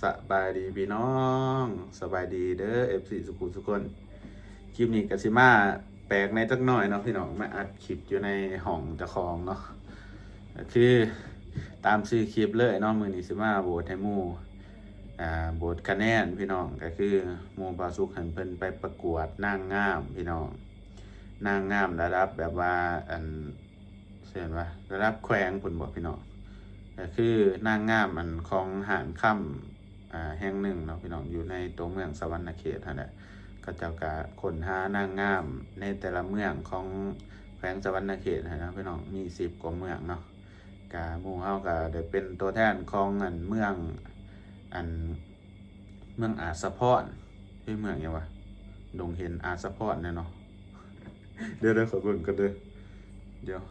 ສະບາຍດີພີ່ນ້ອງ ສະບາຍດີເດີ ເອັຟຊີ ສຸຂູສຸຄົນ. ຄລິບນີ້ກະຊິມາແປກແດ່ຈັກໜ້ອຍເນາະພີ່ນ້ອງ ມາອັດຄລິບຢູ່ໃນຫ້ອງເຈົ້າຂອງເນາະ ກະຄືຕາມຊື່ຄລິບເລີຍເນາະ. ມື້ນີ້ຊິມາໂຫວດໃຫ້ໝູ່ ອ່າ ໂຫວດຄະແນນພີ່ນ້ອງ ກະຄືໝູ່ບ່າວສຸກຫັ້ນເພິ່ນໄປປະກວດນາງງາມພີ່ນ້ອງ ນາງງາມລະດັບແບບວ່າ ອັນ ເອີ້ນວ່າລະດັບແຂວງພຸ້ນບໍພີ່ນ້ອງ ກະຄືນາງງາມ ອັນ ຂອງຮ້ານຄຳ ອ່າ ແຫ່ງໜຶ່ງເນາະພີ່ນ້ອງ ຢູ່ໃນຕົວເມືອງສະຫວັນນະເຂດຫັ້ນແຫຼະ. ເຂົາເຈົ້າກະຄົ້ນຫານາງງາມໃນແຕ່ລະເມືອງຂອງແຂວງສະຫວັນນະເຂດຫັ້ນນະພີ່ນ້ອງ ມີສິບກວ່າເມືອງເນາະ. ກະໝູ່ເຮົາກະໄດ້ເປັນຕົວແທນຂອງ ອັນ ເມືອງ ອັນ ເມືອງອາດສະພອນ ເອີ ເມືອງຫຍັງວະ ດົງເຫັນອາດສະພອນແນ່ເນາະ. ດຽວໆ ຂໍເບິ່ງກ່ອນເດີ ດຽວ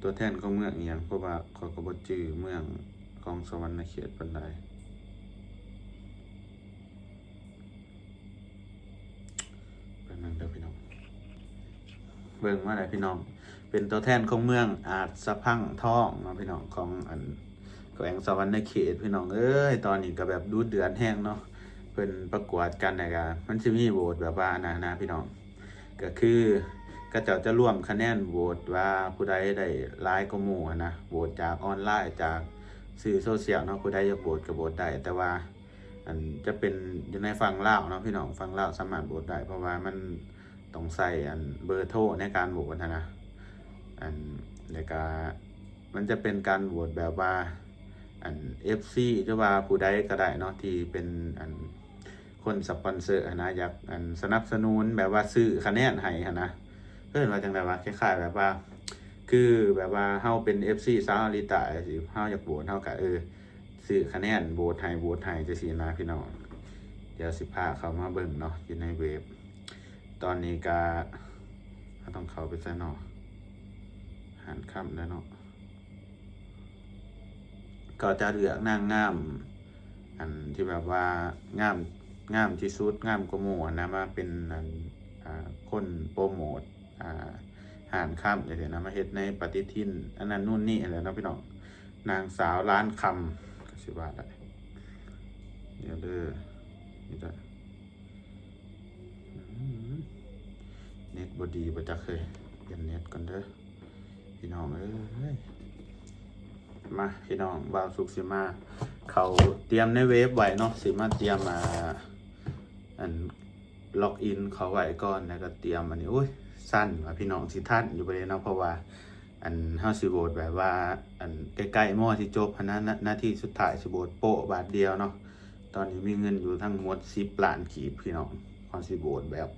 ຕົວແທນຂອງເມືອງອີ່ຫຍັງ ເພາະວ່າຂ້ອຍກະບໍ່ຈື່ເມືອງຂອງສະຫວັນນະເຂດປານໃດ. ແປັບໜຶ່ງເດີພີ່ນ້ອງ ເບິ່ງມາແລ້ວພີ່ນ້ອງ ເປັນຕົວແທນຂອງເມືອງອາດສະພັງທອງເນາະພີ່ນ້ອງ ຂອງ ອັນ ແຂວງສະຫວັນນະເຂດພີ່ນ້ອງເອີຍ. ຕອນນີ້ກະແບບດຸເດືອດແຮງເນາະ ເພິ່ນປະກວດກັນ ແລ້ວກະມັນຊິມີໂຫວດແບບວ່າອັນນັ້ນນະພີ່ນ້ອງ ກະຄືເຂົາເຈົ້າຈະລວມຄະແນນໂຫວດວ່າຜູ້ໃດໄດ້ຫຼາຍກວ່າໝູ່ຫັ້ນນະ ໂຫວດຈາກອອນລາຍ ຈາກສື່ໂຊຊຽວເນາະ ຜູ້ໃດຢາກໂຫວດກະໂຫວດໄດ້ ແຕ່ວ່າ ອັນ ຈະເປັນຢູ່ໃນຝັ່ງລາວເນາະພີ່ນ້ອງ ຝັ່ງລາວສາມາດໂຫວດໄດ້ ເພາະວ່າມັນຕ້ອງໃຊ້ ອັນ ເບີໂທໃນການໂຫວດຫັ້ນນະ. ອັນ ແລ້ວກະມັນຈະເປັນການໂຫວດແບບວ່າ ອັນ ເອັຟຊີ ຫຼືວ່າຜູ້ໃດກະໄດ້ເນາະ ທີ່ເປັນ ອັນ ຄົນສະປອນເຊີຫັ້ນນະ ຢາກ ອັນ ສະໜັບສະໜູນ ແບບວ່າຊື້ຄະແນນໃຫ້ຫັ້ນນະ ເອີ້ນວ່າຈັ່ງໃດວະ ຄ້າຍໆແບບວ່າ ຄືແບບວ່າເຮົາເປັນເອັຟຊີສາວອາລິຕະ ເຮົາຢາກໂຫວດ ເຮົາກະ ເອີ ຊື້ຄະແນນໂຫວດໃຫ້ ໂຫວດໃຫ້ຈັ່ງຊີ້ນະພີ່ນ້ອງ. ດຽວຊິພາເຂົ້າມາເບິ່ງເນາະ ຢູ່ໃນເວັບ ຕອນນີ້ກະ ເຮົາຕ້ອງເຂົ້າໄປໃສເນາະ ຮ້ານຄຳແລ້ວເນາະ. ເຂົາຈະເລືອກນາງງາມ ອັນ ທີ່ແບບວ່າງາມ ງາມທີ່ສຸດ ງາມກວ່າໝູ່ຫັ້ນນະ ມາເປັນ ອັນ ອ່າ ຄົນໂປຣໂມດ ອ່າ ຮ້ານຄຳຈັ່ງຊີ້ນະ ມາເຮັດໃນປະຕິທິນ ອັນນັ້ນນູ້ນນີ້ຫັ້ນແຫຼະເນາະພີ່ນ້ອງ. ນາງສາວລ້ານຄຳ ກະຊິວ່າໄດ້ ດຽວເດີ ນີ້ເດີ ອືມ ເນັດບໍ່ດີບໍ່ຈັກເຮີຍ ປ່ຽນເນັດກ່ອນເດີພີ່ນ້ອງເອີຍ. ມາພີ່ນ້ອງ ບ່າວສຸກຊິມາເຂົ້າຕຽມໃນເວັບໄວ້ເນາະ ຊິມາຕຽມ ອ່າ ອັນ ລັອກອິນເຂົ້າໄວ້ກ່ອນ ແລ້ວກະຕຽມອັນນີ້. ໂອ້ຍ ສັ່ນວ່າພີ່ນ້ອງ ຊິທັນຢູ່ບໍ່ເດເນາະ ເພາະວ່າ ອັນ ເຮົາຊິໂຫວດແບບວ່າ ອັນ ໃກ້ໆ ມໍຊິຈົບຫັ້ນນະ ນາທີສຸດທ້າຍຊິໂຫວດໂປະບາດດຽວເນາະ. ຕອນນີ້ມີເງິນຢູ່ທັງໝົດສິບລ້ານກີບພີ່ນ້ອງ ເຮົາຊິໂຫວດແບບ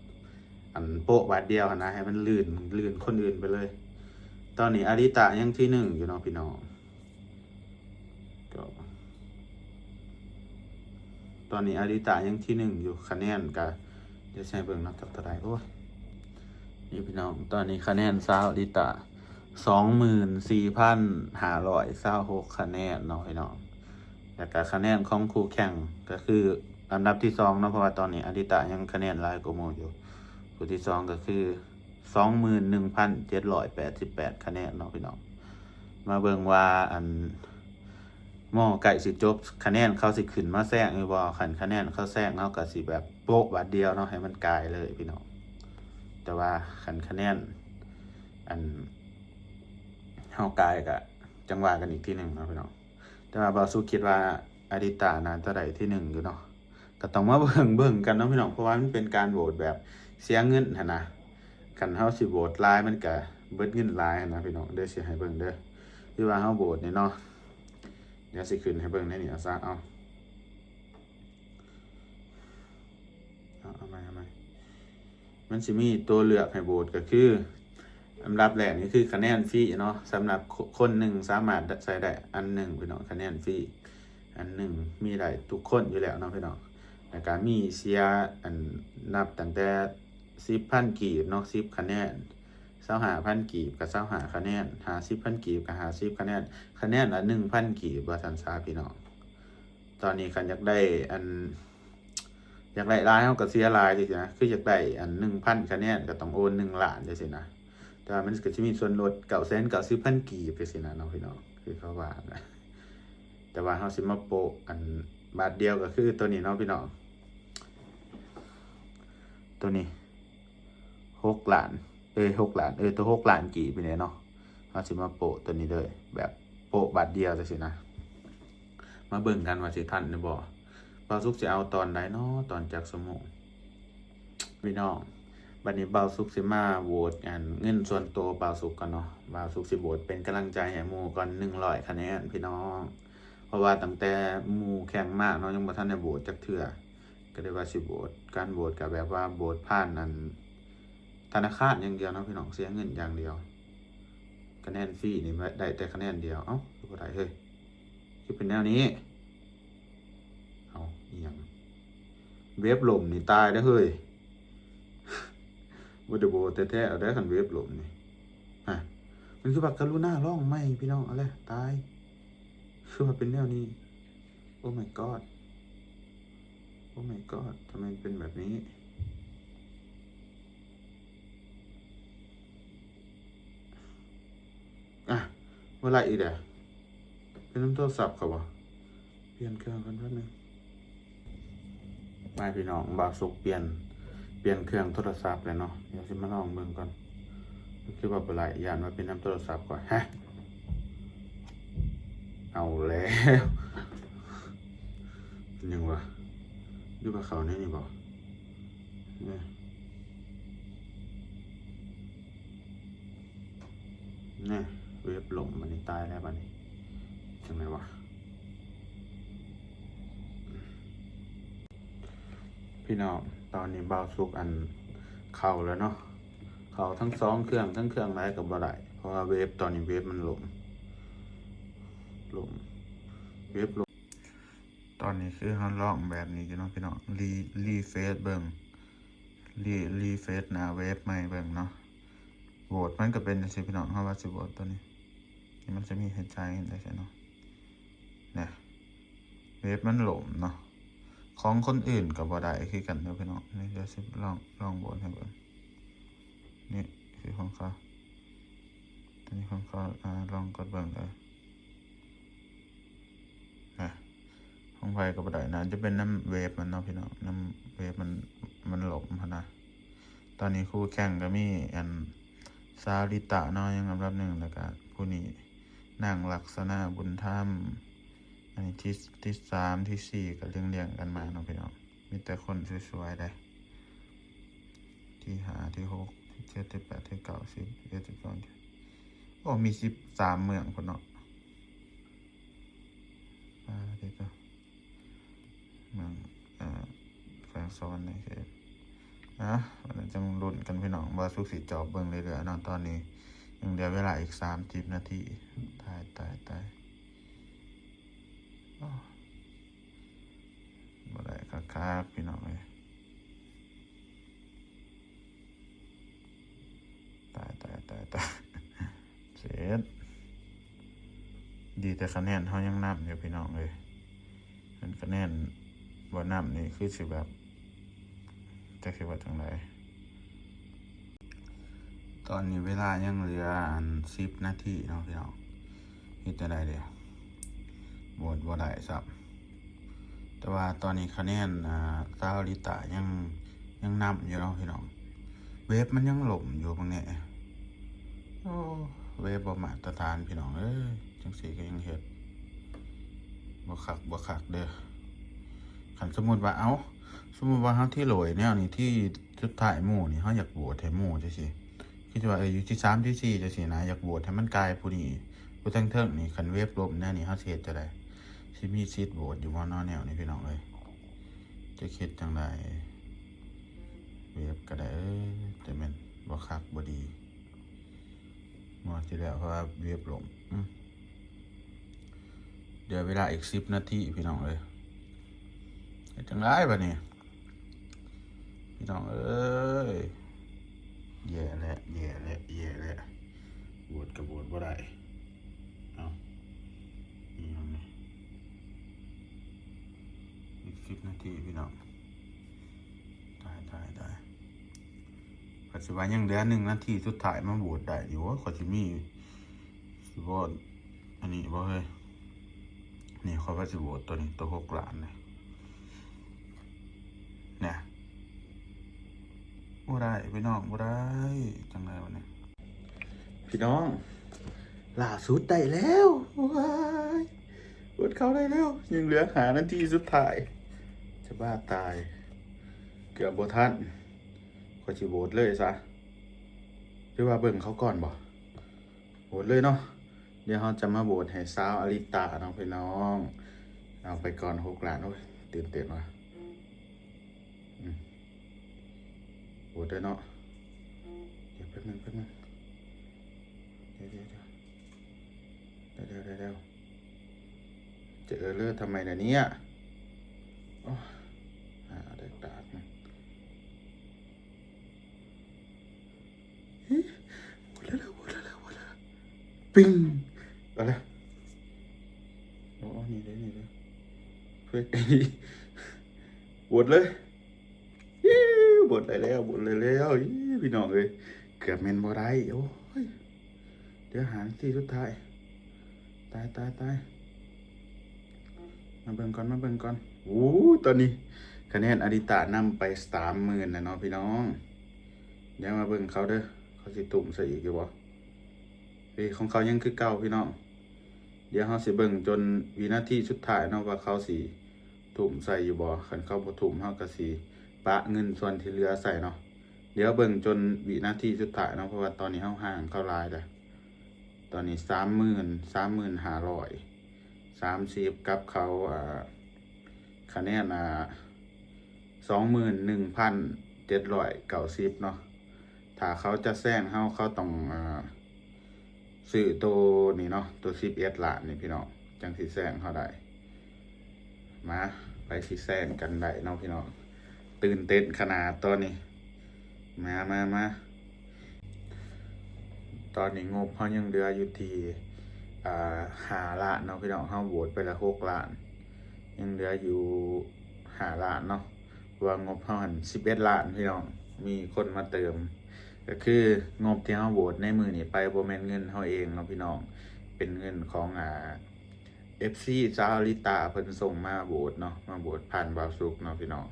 ອັນ ໂປະບາດດຽວຫັ້ນນະ ໃຫ້ມັນລື່ນ ລື່ນຄົນອື່ນໄປເລີຍ. ຕອນນີ້ອາລິຕະຍັງທີໜຶ່ງຢູ່ເນາະພີ່ນ້ອງ ກະ ຕອນນີ້ອາລິຕະຍັງທີໜຶ່ງຢູ່ ຄະແນນກະ ດຽວຊິໃຫ້ເບິ່ງເນາະ ຈັກເທົ່າໃດ. ໂອ້ຍ ນີ້ພີ່ນ້ອງ ຕອນນີ້ຄະແນນສາວອາລິຕະ ສອງໝື່ນສີ່ພັນຫ້າຮ້ອຍຊາວຫົກຄະແນນເນາະພີ່ນ້ອງ. ແລ້ວກະຄະແນນຂອງຄູ່ແຂ່ງກະຄືອັນດັບທີສອງເນາະ ເພາະວ່າຕອນນີ້ອາລິຕະຍັງຄະແນນຫຼາຍກວ່າໝູ່ຢູ່. ຜູ້ທີສອງກະຄື ສອງໝື່ນໜຶ່ງພັນເຈັດຮ້ອຍແປດສິບແປດຄະແນນເນາະພີ່ນ້ອງ. ມາເບິ່ງວ່າ ອັນ ມໍໃກ້ຊິຈົບ ຄະແນນເຂົາຊິຂຶ້ນມາແຊງຢູ່ບໍ່? ຄັນຄະແນນເຂົາແຊງ ເຮົາກະຊິແບບໂປະບາດດຽວເນາະ ໃຫ້ມັນກາຍເລີຍພີ່ນ້ອງ. ແຕ່ວ່າຄັນຄະແນນ ອັນ ເຮົາກາຍກະຈັ່ງວ່າກັນອີກທີໜຶ່ງເນາະພີ່ນ້ອງ. ແຕ່ວ່າບ່າວສຸກຄິດວ່າອາລິຕະໜ້າຈະໄດ້ທີໜຶ່ງຢູ່ເນາະ. ກະຕ້ອງມາເບິ່ງ ເບິ່ງກັນເນາະພີ່ນ້ອງ ເພາະວ່າມັນເປັນການໂຫວດແບບເສຍເງິນຫັ້ນນະ. ຄັນເຮົາຊິໂຫວດຫຼາຍມັນກະເບິດເງິນຫຼາຍຫັ້ນນະພີ່ນ້ອງ. ດຽວຊິໃຫ້ເບິ່ງເດີ ຫຼືວ່າເຮົາໂຫວດນີ້ເນາະ ດຽວຊິຂຶ້ນໃຫ້ເບິ່ງໃນນີ້ ເອົາຊະ ເອົາ ເອົາ ເອົາໃໝ່ ເອົາໃໝ່. ມັນຊິມີຕົວເລືອກໃຫ້ໂຫວດ ກະຄື ອັນດັບແລກນີ້ຄືຄະແນນຟຣີເນາະ ສຳລັບຄົນໜຶ່ງສາມາດໃຊ້ໄດ້ອັນໜຶ່ງພີ່ນ້ອງ ຄະແນນຟຣີອັນໜຶ່ງ ມີໄດ້ທຸກຄົນຢູ່ແລ້ວເນາະພີ່ນ້ອງ. ແລ້ວກະມີເສຍ ອັນ ນັບຕັ້ງແຕ່ສິບພັນກີບເນາະ ສິບຄະແນນ ຊາວຫ້າພັນກີບກະຊາວຫ້າຄະແນນ ຫ້າສິບພັນກີບກະຫ້າສິບຄະແນນ ຄະແນນລະໜຶ່ງພັນກີບ ວ່າຊັ້ນຊະພີ່ນ້ອງ. ຕອນນີ້ຄັນຢາກໄດ້ ອັນ ຢາກໄດ້ຫຼາຍເຮົາກະເສຍຫຼາຍຈັ່ງຊີ້ນະ ຄືຢາກໄດ້ ອັນ ໜຶ່ງພັນຄະແນນກະຕ້ອງໂອນໜຶ່ງລ້ານຈັ່ງຊີ້ນະ. ແຕ່ວ່າມັນກະຊິມີສ່ວນລົດເກົ້າແສນເກົ້າສິບພັນກີບຈັ່ງຊີ້ນະເນາະພີ່ນ້ອງ ຄືເຂົາວ່ານະ. ແຕ່ວ່າເຮົາຊິມາໂປະ ອັນ ບາດດຽວກໍຄືໂຕນີ້ເນາະພີ່ນ້ອງ ໂຕນີ້ຫົກລ້ານ ເອີຍ ຫົກລ້ານ ເອີຍ ໂຕຫົກລ້ານກີບນີ້ແຫຼະເນາະ. ເຮົາຊິມາໂປະໂຕນີ້ເລີຍ ແບບໂປະບາດດຽວຈັ່ງຊີ້ນະ. ມາເບິ່ງກັນວ່າຊິທັນຫຼືບໍ່. ບ່າວສຸກຊິເອົາຕອນໃດເນາະ ຕອນຈັກຊົ່ວໂມງ ພີ່ນ້ອງ? ບັດນີ້ບ່າວສຸກຊິມາໂຫວດອັນເງິນສ່ວນໂຕບ່າວສຸກກ່ອນເນາະ. ບ່າວສຸກຊິໂຫວດເປັນກຳລັງໃຈໃຫ້ໝູ່ກ່ອນ ໜຶ່ງຮ້ອຍຄະແນນພີ່ນ້ອງ ເພາະວ່າຕັ້ງແຕ່ໝູ່ແຂ່ງມາເນາະ ຍັງບໍ່ທັນໄດ້ໂຫວດຈັກເທື່ອ ກໍເລີຍວ່າຊິໂຫວດ. ການໂຫວດກໍແບບວ່າໂຫວດຜ່ານອັນທະນາຄານຢ່າງດຽວເນາະພີ່ນ້ອງ ເສຍເງິນຢ່າງດຽວ. ຄະແນນຟຣີນີ້ໄດ້ແຕ່ຄະແນນດຽວ. ເອົ້າ ຄືບໍ່ໄດ້ເຮີ້ຍ ຄືເປັນແນວນີ້? ເອົາ ອີ່ຫຍັງ ເວັບລົ້ມນີ້ຕາຍເດີ້ເຮີ້ຍ. ບໍ່ໄດ້ໂຫວດແທ້ໆ ເອົາໄດ້ ຄັນເວັບລົ້ມນີ້. ຮະ ມັນຄືວ່າກະລຸນາລອງໃໝ່ພີ່ນ້ອງ. ເອົາແຫຼະ ຕາຍ ຄືວ່າເປັນແນວນີ້. Oh my god Oh my god ທຳໄມມັນເປັນແບບນີ້? ອ່ະ ບໍ່ໄດ້ອີກແລ້ວ. ເປັນນຳໂທລະສັບເຂົາບໍ່? ປ່ຽນເຄື່ອງກ່ອນແປັບໜຶ່ງ. ມາພີ່ນ້ອງ ບ່າວສຸກປ່ຽນ ປ່ຽນເຄື່ອງໂທລະສັບແລ້ວເນາະ. ດຽວຊິມາລອງເບິ່ງກ່ອນ. ຄືວ່າບໍ່ໄດ້ ຢ້ານວ່າເປັນນຳໂທລະສັບຂ້ອຍ. ຮະ ເອົາແລ້ວ ເປັນຫຍັງວະ? ຫຼືວ່າເຂົ້າໃນນີ້ບໍ່? ນີ້ ນີ້ ເວັບລົ້ມ ບັດນີ້ຕາຍແລ້ວ ບັດນີ້ຈັ່ງໃດວະ? ພີ່ນ້ອງ ຕອນນີ້ບ່າວສຸກອັນເຂົ້າແລ້ວເນາະ. ເຂົ້າທັງສອງເຄື່ອງ ທັງເຄື່ອງໃດກໍບໍ່ໄດ້ ເພາະວ່າເວັບ ຕອນນີ້ເວັບມັນລົ້ມ ລົ້ມ ເວັບລົ້ມ. ຕອນນີ້ຄືເຮົາລອງແບບນີ້ຢູ່ເນາະພີ່ນ້ອງ ຣີ ຣີເຟຣຊເບິ່ງ ຣີ ຣີເຟຣຊໜ້າເວັບໃໝ່ເບິ່ງເນາະ. ໂຫວດມັນກໍເປັນຈັ່ງຊີ້ພີ່ນ້ອງ ເຮົາວ່າຊິໂຫວດໂຕນີ້ ນີ້ມັນຈະມີໃຫ້ຈ່າຍເງິນໄດ້ຊັ້ນເນາະ. ນະ ເວັບມັນລົ້ມເນາະ. ຂອງຄົນອື່ນກໍບໍ່ໄດ້ຄືກັນເດີພີ່ນ້ອງ. ນີ້ດຽວຊິລອງ ລອງໂຫວດໃຫ້ເບິ່ງ. ນີ້ຄືຂອງເຂົາ ຕົວນີ້ຂອງເຂົາ ອາ ລອງກົດເບິ່ງເດີ. ນະ ຂອງໃຜກໍບໍ່ໄດ້ນະ ຈະເປັນນຳເວັບມັນເນາະພີ່ນ້ອງ ນຳເວັບມັນ ມັນລົ້ມຫັ້ນນະ. ຕອນນີ້ຄູ່ແຂ່ງກໍມີອັນ ຊາວລິຕະເນາະ ຍັງອັນດັບໜຶ່ງ ແລ້ວກະຜູ້ນີ້ ນາງລັກສະນາ ບຸນທຳ ອັນນີ້ທີ ທີສາມ ທີສີ່ ກໍລຽງໆກັນມາເນາະພີ່ນ້ອງ. ມີແຕ່ຄົນສວຍໆເດ້ ທີຫ້າ ທີຫົກ ທີເຈັດ ທີແປດ ທີເກົ້າ ສິບ ສິບເອັດ ສິບສອງ ໂອ້ ມີສິບສາມເມືອງພຸ້ນເນາະ. ປາດເດີ ເມືອງ ເອີ ແຂວງສະຫວັນນະເຂດ. ອ່ະ ຈັ່ງລຸ້ນກັນພີ່ນ້ອງ ບ່າວສຸກຊິຈອບເບິ່ງເລື້ອຍໆເນາະ. ຕອນນີ້ຍັງເຫຼືອເວລາອີກສາມສິບນາທີ. ຕາຍ ຕາຍ ຕາຍ ໂອ້ ບໍ່ໄດ້ຄັກໆ ພີ່ນ້ອງເອີຍ. ຕາຍ ຕາຍ ຕາຍ ຕາຍ ເສັດ. ດີແຕ່ຄະແນນເຮົາຍັງນຳຢູ່ພີ່ນ້ອງເອີຍ ຄັນຄະແນນບໍ່ນຳນີ້ຄືຊິແບບ ຈັກຊິວ່າຈັ່ງໃດ. ຕອນນີ້ເວລາຍັງເຫຼືອອັນສິບນາທີເນາະພີ່ນ້ອງ. ເຮັດຈັ່ງໃດເດ? ໂຫວດບໍ່ໄດ້ຊ້ຳ. ແຕ່ວ່າຕອນນີ້ຄະແນນ ອ່າ ຊາວລິຕະຍັງ ຍັງນຳຢູ່ເນາະພີ່ນ້ອງ. ເວັບມັນຍັງລົ້ມຢູ່ເບິ່ງແດ່. ໂອ້ ເວັບບໍ່ມາດຕະຖານພີ່ນ້ອງເອີຍ. ຈັ່ງຊີ້ກໍຍັງເຮັດບໍ່ຄັກ ບໍ່ຄັກເດີ. ຄັນສົມມຸດວ່າ ເອົ້າ ສົມມຸດວ່າເຮົາທີໂຫຼຍແນວນີ້ ທີສຸດທ້າຍໝູ່ນີ້ ເຮົາຢາກໂຫວດໃຫ້ໝູ່ຈັ່ງຊີ້ ຄືຊິວ່າ ເອີ ຢູ່ທີສາມ ທີສີ່ ຈັ່ງຊີ້ນະ ຢາກໂຫວດໃຫ້ມັນກາຍຜູ້ນີ້ ຜູ້ເທິງໆນີ້. ຄັນເວັບລົ້ມແນວນີ້ ເຮົາຊິເຮັດຈັ່ງໃດ? ຊິມີສິດໂຫວດຢູ່ບໍ່ເນາະ ແນວນີ້ພີ່ນ້ອງເອີຍ. ຈະເຮັດຈັ່ງໃດ? ເວັບກໍໄດ້ ເອີ ແຕ່ແມ່ນບໍ່ຄັກບໍ່ດີ. ງວດທີ່ແລ້ວເພາະວ່າເວັບລົ້ມ. ອືມ ເຫຼືອເວລາອີກສິບນາທີພີ່ນ້ອງເອີຍ. ເຮັດຈັ່ງໃດບາດນີ້ພີ່ນ້ອງເອີຍ? ແຍ່ແລ້ວ ແຍ່ແລ້ວ ແຍ່ແລ້ວ. ໂຫວດກໍໂຫວດບໍ່ໄດ້. ເອົ້າ ອີຫຍັງນີ້? ອີກສິບນາທີພີ່ນ້ອງ. ຕາຍ ຕາຍ ຕາຍ. ຂ້ອຍຊິວ່າຍັງເຫຼືອໜຶ່ງນາທີສຸດທ້າຍມາໂຫວດໄດ້ນີ້. ໂອ້ຍ ຂ້ອຍຊິມີ ຊິໂຫວດອັນນີ້ບໍ່ເຮີ້ຍ? ນີ້ ຂ້ອຍວ່າຊິໂຫວດໂຕນີ້ ໂຕຫົກລ້ານນີ້. ບໍ່ໄດ້ພີ່ນ້ອງ ບໍ່ໄດ້ ຈັ່ງໃດວະນີ້ ພີ່ນ້ອງ ລ່າສຸດໄດ້ແລ້ວ ວ້າຍ ກົດເຂົ້າໄດ້ແລ້ວ ຍັງເຫຼືອຫ້ານາທີສຸດທ້າຍ ຈະບ້າຕາຍ ເກືອບບໍ່ທັນ ຂ້ອຍຊິໂຫວດເລີຍຊະ ຫຼືວ່າເບິ່ງເຂົາກ່ອນບໍ? ໂຫວດເລີຍເນາະ ດຽວເຮົາຈະມາໂຫວດໃຫ້ສາວອາລິຕາເນາະພີ່ນ້ອງ ເອົາໄປກ່ອນຫົກລ້ານ ໂອ້ຍ ຕື່ນເຕັ້ນວ່າ ອືມ ໂຫວດເລີຍເນາະ ດຽວແປັບໜຶ່ງ ແປັບໜຶ່ງ ດຽວ ດຽວ ດຽວ ດຽວ ດຽວ ດຽວ ຈະເອີເລີທຳໄມລະເນຍ ໂອ້ຍ ຫາໄດ້ຕາກ ປິງ ເອົາລະ ໂອ້ ນີ້ເດ້ ນີ້ເດ້ ເຟກ ໂຫວດເລີຍ ໂຫວດໄດ້ແລ້ວ ໂຫວດໄດ້ແລ້ວ ອີ ພີ່ນ້ອງເອີຍ ເກືອບແມ່ນບໍ່ໄດ້ ໂອ້ຍ ເຫຼືອຫ້ານາທີສຸດທ້າຍ ຕາຍ ຕາຍ ຕາຍ ມາເບິ່ງກ່ອນ ມາເບິ່ງກ່ອນ ໂອ້ ຕອນນີ້ຄະແນນອາລິຕານຳໄປສາມໝື່ນແລ້ວເນາະພີ່ນ້ອງ ດຽວມາເບິ່ງເຂົາເດີ ເຂົາຊິຕຸ້ມໃສ່ອີກຢູ່ບໍ່? ເອີ ຂອງເຂົາຍັງຄືເກົ່າພີ່ນ້ອງ ດຽວເຮົາຊິເບິ່ງຈົນວິນາທີສຸດທ້າຍເນາະ ວ່າເຂົາຊິ ທຸ່ມໃສ່ຢູ່ບໍ່? ຄັນເຂົາບໍ່ທຸ່ມ ເຮົາກໍຊິປະເງິນສ່ວນທີ່ເຫຼືອໃສ່ເນາະ. ດຽວເບິ່ງຈົນວິນາທີສຸດທ້າຍເນາະ ເພາະວ່າຕອນນີ້ເຮົາຫ່າງເຂົາຫຼາຍແລ້ວ. ຕອນນີ້ສາມໝື່ນ ສາມໝື່ນຫ້າຮ້ອຍສາມສິບ ກັບເຂົາ ອ່າ ຄະແນນ ອ່າ ສອງໝື່ນໜຶ່ງພັນເຈັດຮ້ອຍເກົ້າສິບເນາະ. ຖ້າເຂົາຈະແຊງເຮົາ ເຂົາຕ້ອງ ອ່າ ຊື້ໂຕນີ້ເນາະ ໂຕສິບເອັດລ້ານນີ້ພີ່ນ້ອງ ຈັ່ງຊິແຊງເຮົາໄດ້. ມາ ໃຜຊິແຊງກັນໄດ້ເນາະພີ່ນ້ອງ. ຕື່ນເຕັ້ນຂະໜາດຕອນນີ້. ມາ ມາ ມາ ຕອນນີ້ງົບເຮົາຍັງເຫຼືອຢູ່ທີ່ ອ່າ ຫ້າລ້ານເນາະພີ່ນ້ອງ. ເຮົາໂຫວດໄປລະຫົກລ້ານ ຍັງເຫຼືອຢູ່ຫ້າລ້ານເນາະ. ເພາະວ່າງົບເຮົາຫັ້ນສິບເອັດລ້ານພີ່ນ້ອງ ມີຄົນມາເຕີມ. ກໍຄືງົບທີ່ເຮົາໂຫວດໃນມື້ນີ້ໄປ ບໍ່ແມ່ນເງິນເຮົາເອງເນາະພີ່ນ້ອງ ເປັນເງິນຂອງ ອ່າ ເອັຟຊີ ຊາວອາລິຕາ ເພິ່ນສົ່ງມາໂຫວດເນາະ ມາໂຫວດຜ່ານບ່າວສຸກເນາະພີ່ນ້ອງ.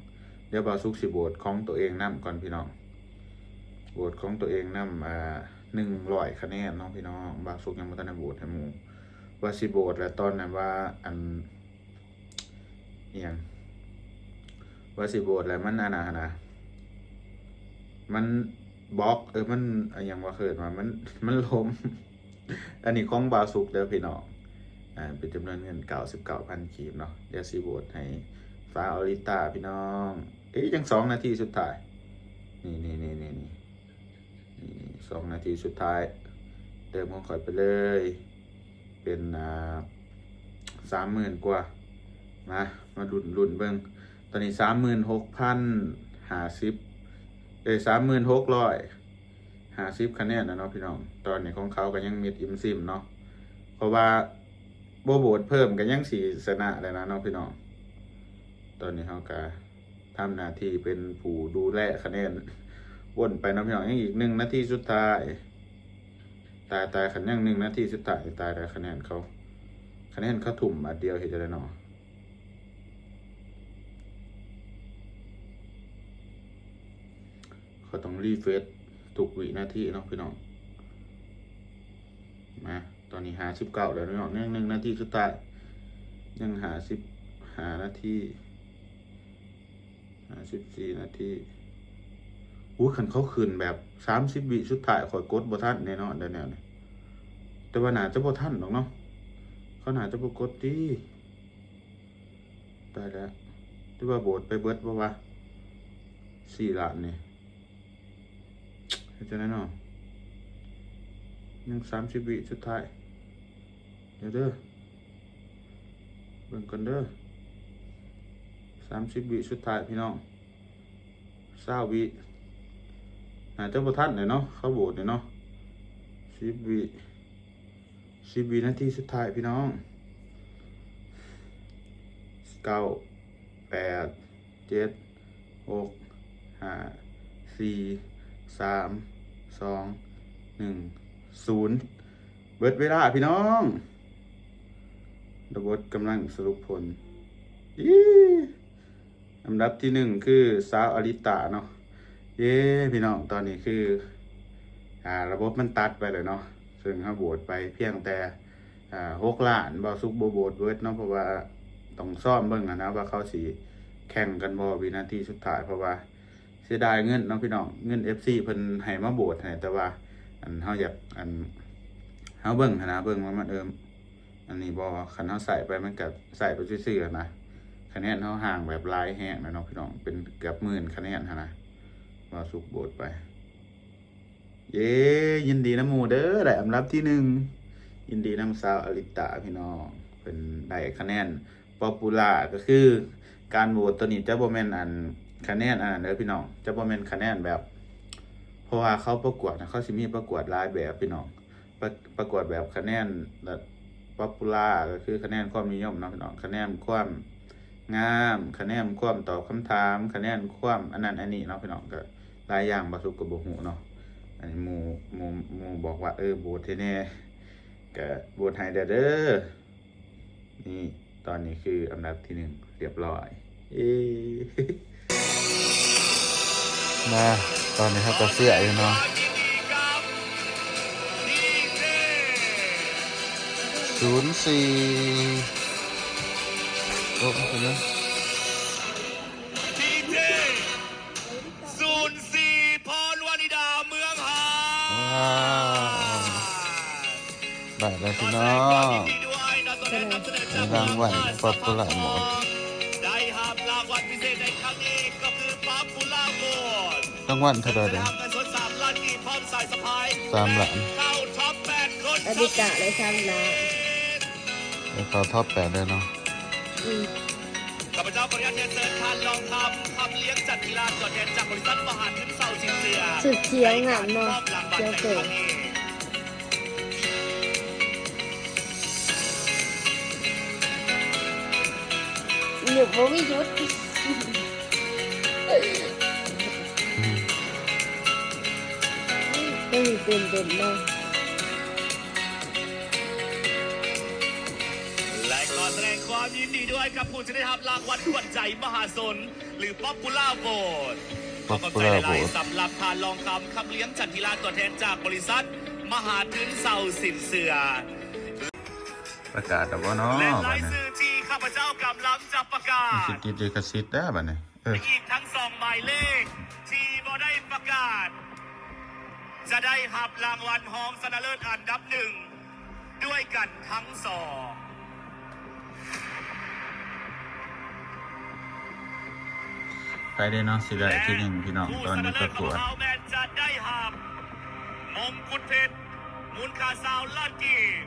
ດຽວບ່າວສຸກຊິໂຫວດຂອງໂຕເອງນຳກ່ອນພີ່ນ້ອງ ໂຫວດຂອງໂຕເອງນຳ ອ່າ ໜຶ່ງຮ້ອຍຄະແນນເນາະພີ່ນ້ອງ. ບ່າວສຸກຍັງບໍ່ທັນໄດ້ໂຫວດໃຫ້ໝູ່ ວ່າຊິໂຫວດແລ້ວ ຕອນນັ້ນວ່າ ອັນ ອີ່ຫຍັງ ວ່າຊິໂຫວດແລ້ວມັນອັນນັ້ນຫັ້ນນະ ມັນບລັອກ ເອີ ມັນ ອີ່ຫຍັງວ່າ ເອີ້ນວ່າມັນ ມັນລົ້ມ. ອັນນີ້ຂອງບ່າວສຸກເດີພີ່ນ້ອງ ອ່າ ເປັນຈຳນວນເງິນເກົ້າສິບເກົ້າພັນກີບເນາະ. ດຽວຊິໂຫວດໃຫ້ສາວອາລິຕາພີ່ນ້ອງ. ເອີ ຍັງສອງນາທີສຸດທ້າຍ ນີ້ໆໆໆ ນີ້ ສອງນາທີສຸດທ້າຍ ເຕີມຂອງຂ້ອຍໄປເລີຍ ເປັນ ອ່າ ສາມໝື່ນກວ່າ. ມາ ມາລຸ້ນ ລຸ້ນເບິ່ງ. ຕອນນີ້ສາມໝື່ນຫົກພັນຫ້າສິບ ເອີ ສາມໝື່ນຫົກຮ້ອຍຫ້າສິບຄະແນນແລ້ວເນາະພີ່ນ້ອງ. ຕອນນີ້ຂອງເຂົາກໍຍັງມິດອີ່ມຊິມເນາະ ເພາະວ່າບໍ່ໂຫວດເພີ່ມກໍຍັງຊິຊະນະແລ້ວນະເນາະພີ່ນ້ອງ. ຕອນນີ້ເຮົາກໍ ທຳໜ້າທີ່ເປັນຜູ້ດູແລຄະແນນ ວົນໄປເນາະພີ່ນ້ອງ. ຍັງອີກໜຶ່ງນາທີສຸດທ້າຍ ຕາຍໆ ຄັນຍັງໜຶ່ງນາທີສຸດທ້າຍ ຕາຍແລ້ວ ຄະແນນເຂົາ ຄະແນນເຂົາທຸ່ມບາດດຽວ ເຮັດຈັ່ງໃດເນາະ. ເຂົາຕ້ອງຣີເຟຣຊທຸກວິນາທີເນາະພີ່ນ້ອງ. ມາ ຕອນນີ້ຫ້າສິບເກົ້າແລ້ວເນາະ ຍັງໜຶ່ງນາທີສຸດທ້າຍ ຍັງຫ້າສິບຫ້ານາທີ ຫ້າສິບສີ່ນາທີ. ໂອ້ຍ ຄັນເຂົາຂຶ້ນແບບສາມສິບວິສຸດທ້າຍ ຂ້ອຍກົດບໍ່ທັນແນ່ນອນໄດ໋ແນວນີ້ ແຕ່ວ່າໜ້າຈະບໍ່ທັນດອກເນາະ. ເຂົາໜ້າຈະບໍ່ກົດຕິ. ຕາຍແລ້ວ ຫຼືວ່າໂຫວດໄປເບິດບໍ່ວະ ສີ່ລ້ານນີ້. ເຮັດຈັ່ງໃດເນາະ ຍັງສາມສິບວິສຸດທ້າຍ. ດຽວເດີ ເບິ່ງກ່ອນເດີ ສາມສິບວິສຸດທ້າຍພີ່ນ້ອງ. ຊາວວິ ໜ້າຈະບໍ່ທັນແຫຼະເນາະ ເຂົາໂຫວດນີ້ເນາະ. ສິບວິ ສິບວິນາທີສຸດທ້າຍພີ່ນ້ອງ. ເກົ້າ ແປດ ເຈັດ ຫົກ ຫ້າ ສີ່ ສາມ ສອງ ໜຶ່ງ ສູນ. ເບິດເວລາພີ່ນ້ອງ. ລະບົດກຳລັງສະຫຼຸບຜົນ. ອີ ອັນດັບທີໜຶ່ງຄືສາວອາລິຕາເນາະ ເຢ້ ພີ່ນ້ອງ ຕອນນີ້ຄື ອ່າ ລະບົບມັນຕັດໄປແລ້ວເນາະ, ເຊິ່ງເຮົາໂຫວດໄປພຽງແຕ່ ອ່າ ຫົກລ້ານ. ບ່າວສຸກບໍ່ໂຫວດເບິດເນາະ ເພາະວ່າຕ້ອງຊອມເບິ່ງຫັ້ນນະ ວ່າເຂົາຊິແຂ່ງກັນບໍ່ວິນາທີສຸດທ້າຍ, ເພາະວ່າເສຍດາຍເງິນເນາະ ພີ່ນ້ອງ. ເງິນເອັຟຊີເພິ່ນໃຫ້ມາໂຫວດໃຫ້ ແຕ່ວ່າ ອັນ ເຮົາຢາກ ອັນ ເຮົາເບິ່ງຫັ້ນນະ ເບິ່ງວ່າມັນ ເອີ ອັນນີ້ບໍ່ ຄັນເຮົາໃສ່ໄປ ມັນກະໃສ່ໄປຊື່ໆຫັ້ນນະ. ຄະແນນເຮົາຫ່າງແບບຫຼາຍແຮງແລ້ວເນາະ ພີ່ນ້ອງ, ເປັນເກືອບໝື່ນຄະແນນຫັ້ນນະ. ບ່າວສຸກໂຫວດໄປ. ເຢ້ ຍິນດີນຳໝູ່ເດີ ໄດ້ອັນດັບທີໜຶ່ງ. ຍິນດີນຳສາວອາລິຕາ ພີ່ນ້ອງ, ເພິ່ນໄດ້ຄະແນນ Popular ກໍຄືການໂຫວດໂຕນີ້ຈະບໍ່ແມ່ນອັນ ຄະແນນອັນນັ້ນເດີ ພີ່ນ້ອງ, ຈະບໍ່ແມ່ນຄະແນນແບບ ເພາະວ່າເຂົາປະກວດນະ ເຂົາຊິມີປະກວດຫຼາຍແບບ ພີ່ນ້ອງ. ປະ ປະກວດແບບຄະແນນແບບ Popular ກໍຄືຄະແນນຄວາມນິຍົມເນາະ ພີ່ນ້ອງ, ຄະແນນຄວາມງາມ, ຄະແນນຄວາມຕອບຄຳຖາມ, ຄະແນນຄວາມອັນນັ້ນອັນນີ້ເນາະ ພີ່ນ້ອງ, ກໍຫຼາຍຢ່າງ ບ່າວສຸກກໍບໍ່ຮູ້ເນາະ. ອັນນີ້ໝູ່ ໝູ່ ໝູ່ບອກວ່າ ເອີ ໂຫວດໃຫ້ແດ່ ກໍໂຫວດໃຫ້ແດ່ເດີ. ນີ້ ຕອນນີ້ຄືອັນດັບທີໜຶ່ງ ຮຽບຮ້ອຍ. ເອີ ມາ ຕອນນີ້ເຮົາກໍເຊຍຢູ່ເນາະ. ສູນສີ່ ໂອ້ ເປັນຫຍັງ? ສູນສີ່ ພອນວະນິດາ ເມືອງຫາດ. ວ້າວ ໄດ້ແລ້ວພີ່ນ້ອງ, ໄດ້ລາງວັນ Popular Vote. ໄດ້ຮັບລາງວັນພິເສດໃນຄັ້ງນີ້ກໍຄື Popular Vote. ລາງວັນເທົ່າໃດເດ? ເງິນສົດສາມລ້ານກີບ ພ້ອມສາຍສະພາຍ ສາມລ້ານ ແລະ ເຂົ້າທັອບແປດຄົນ. ອາລິຕາໄດ້ສາມລ້ານ ໄດ້ເຂົ້າທັອບແປດເລີຍເນາະ. ອືມ ຂ້າພະເຈົ້າຂໍອະນຸຍາດຮຽນເຊີນທ່ານ ລອງຄຳ ຄຳລ້ຽງຈັນທີລາ ຕົວແທນຈາກບໍລິສັດມະຫາທຶນເຊົາສິນເຊື່ອ ຊຸດຂຽວງາມເນາະ ຂຽວເກີນ ຫຍຸບບໍ່ມີຢຸດ. ອືມ ເອີ ຕື່ນເຕັ້ນເນາະ. ແລະ ຂໍສະແດງຄວາມຍິນດີດ້ວຍກັບຜູ້ທີ່ໄດ້ຮັບລາງວັນຂວັນໃຈມະຫາຊົນ ຫຼື Popular Vote. ຂໍຂອບໃຈຫຼາຍໆ ສຳລັບທ່ານ ລອງຄຳ ຄຳລ້ຽງຈັນທີລາ ຕົວແທນຈາກບໍລິສັດມະຫາທຶນເຊົາສິນເຊື່ອ. ປະກາດແລ້ວບໍ່ເນາະ ແລະ ລາຍຊື່ທີ່ຂ້າພະເຈົ້າກຳລັງຈະປະກາດ ມີສິດຕິດລິຂະສິດແລ້ວບັດນີ້. ເອີ ອີກທັງສອງໝາຍເລກທີ່ບໍ່ໄດ້ປະກາດ ຈະໄດ້ຮັບລາງວັນຮອງຊະນະເລີດອັນດັບໜຶ່ງດ້ວຍກັນທັງສອງ. ໃຜເດເນາະ ຊິໄດ້ທີໜຶ່ງ ພີ່ນ້ອງ. ຕອນນີ້ປະກວດ ແມ່ນຈະໄດ້ຮັບມົງກຸດເພັດ ມູນຄ່າຊາວລ້ານກີບ.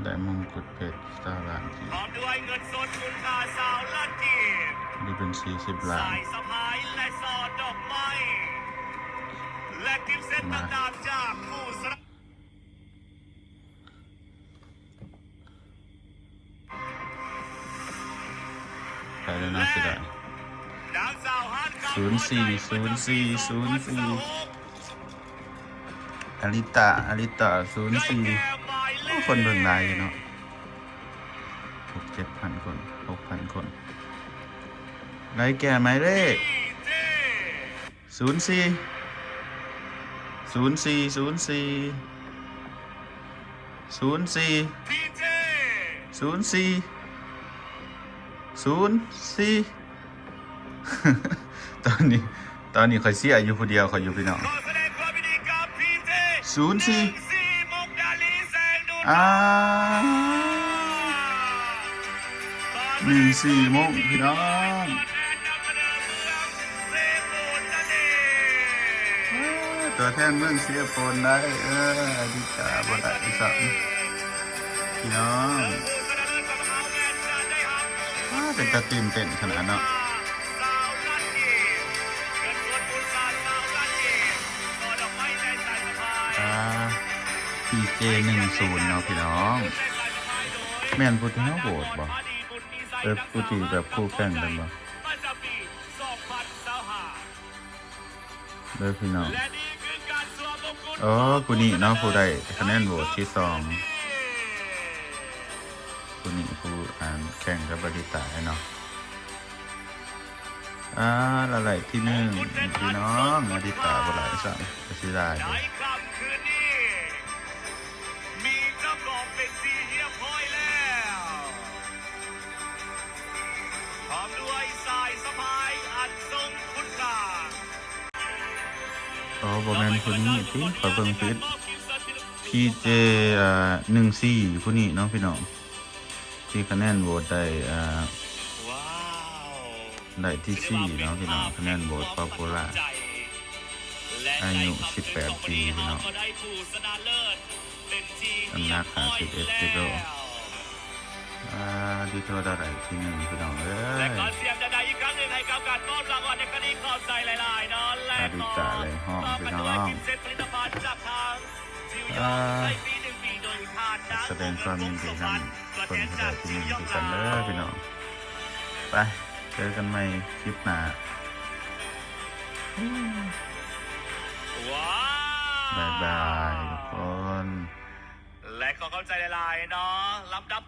ໄດ້ມົງກຸດເພັດຊາວລ້ານກີບ ພ້ອມດ້ວຍເງິນສົດມູນຄ່າຊາວລ້ານກີບ ນີ້ເປັນສີ່ສິບລ້ານ ສາຍສະພາຍ ແລະ ຊ່ອດອກໄມ້ ແລະ ກິບເຊັດຕ່າງໆ ຈາກຜູ້ສະໜັບ ໄປແລ້ວນະ ເສຍດາຍ. ສູນສີ່ ສູນສີ່ ສູນສີ່ ອາລິຕາ ອາລິຕາ ສູນສີ່. ໂອ້ ຄົນເບິ່ງຫຼາຍຢູ່ເນາະ ຫົກເຈັດພັນຄົນ ຫົກພັນຄົນ. ໄດ້ແກ່ໝາຍເລກ ສູນສີ່ ສູນສີ່ ສູນສີ່ ສູນສີ່ ສູນສີ່ ສູນສີ່. ຕອນນີ້ ຕອນນີ້ຂ້ອຍເຊຍຢູ່ຜູ້ດຽວຂ້ອຍຢູ່ ພີ່ນ້ອງ. ສູນສີ່ ອ່າ ໜຶ່ງສີ່ ມົ້ງ ພີ່ນ້ອງ. ເອີ ຕົວແທນເມືອງເຊໂປນໄດ້ ເອີ ອາລິຕາບໍ່ໄດ້ຊ້ຳ ພີ່ນ້ອງ. ອ້າ ເປັນຕາຕື່ນເຕັ້ນຂະໜາດເນາະ. ອ່າ ພີເຈ ໜຶ່ງສູນ ເນາະ ພີ່ນ້ອງ. ແມ່ນຜູ້ທີ່ເຮົາໂຫວດບໍ່? ເອີ ຜູ້ທີ່ແບບຄູ່ແຂ່ງກັນບໍ່? ເດີພີ່ນ້ອງ. ໂອ້ ຜູ້ນີ້ເນາະ ຜູ້ໄດ້ຄະແນນໂຫວດທີສອງ ຜູ້ນີ້ ຜູ້ ອັນ ແຂ່ງກັບອາລິຕາເນາະ. ເອີ ອ່າ ລະໄດ້ທີໜຶ່ງພີ່ນ້ອງ ອາດິຕາບໍ່ໄດ້ຊ້ຳ ກໍເສຍດາຍເດ້. ໃນຄ່ຳຄືນນີ້ ມີເຈົ້າຂອງເປັນທີ່ຮຽບຮ້ອຍແລ້ວ ພ້ອມດ້ວຍສາຍສະພາຍອັນຊົງຄຸນຄ່າ. ອໍ ບໍ່ແມ່ນຜູ້ນີ້ຕິ ຂ້ອຍເບິ່ງຜິດ ພີເຈ ອ່າ ໜຶ່ງສີ່ ຜູ້ນີ້ເນາະພີ່ນ້ອງ ທີ່ຄະແນນໂຫວດໄດ້ ອ່າ ໄດ້ທີສີ່ເນາະພີ່ນ້ອງ ຄະແນນໂຫວດ Popular ອາຍຸສິບແປດປີພີ່ນ້ອງ ນ້ຳໜັກຫ້າສິບເອັດກິໂລ. ອາ ດີໂທ ໄດ້ທີໜຶ່ງພີ່ນ້ອງເອີຍ ແລະກໍສຽງດັງໆອີກຄັ້ງໜຶ່ງໃຫ້ກັບການມອບລາງວັນໃນຄັ້ງນີ້ ຂອບໃຈຫຼາຍໆເນາະ ແລະອາດິຕາ ແລະຮອງພີ່ນ້ອງ ອາ ສະແດງຄວາມຍິນດີນຳຄົນທີ່ໄດ້ທີໜຶ່ງຄືກັນເດີພີ່ນ້ອງ. ໄປ ເຈີກັນໃໝ່ຄລິບໜ້າ ບາຍບາຍທຸກຄົນ ແລະຂໍຂອບໃຈຫຼາຍໆເນາະ ລຳດັບ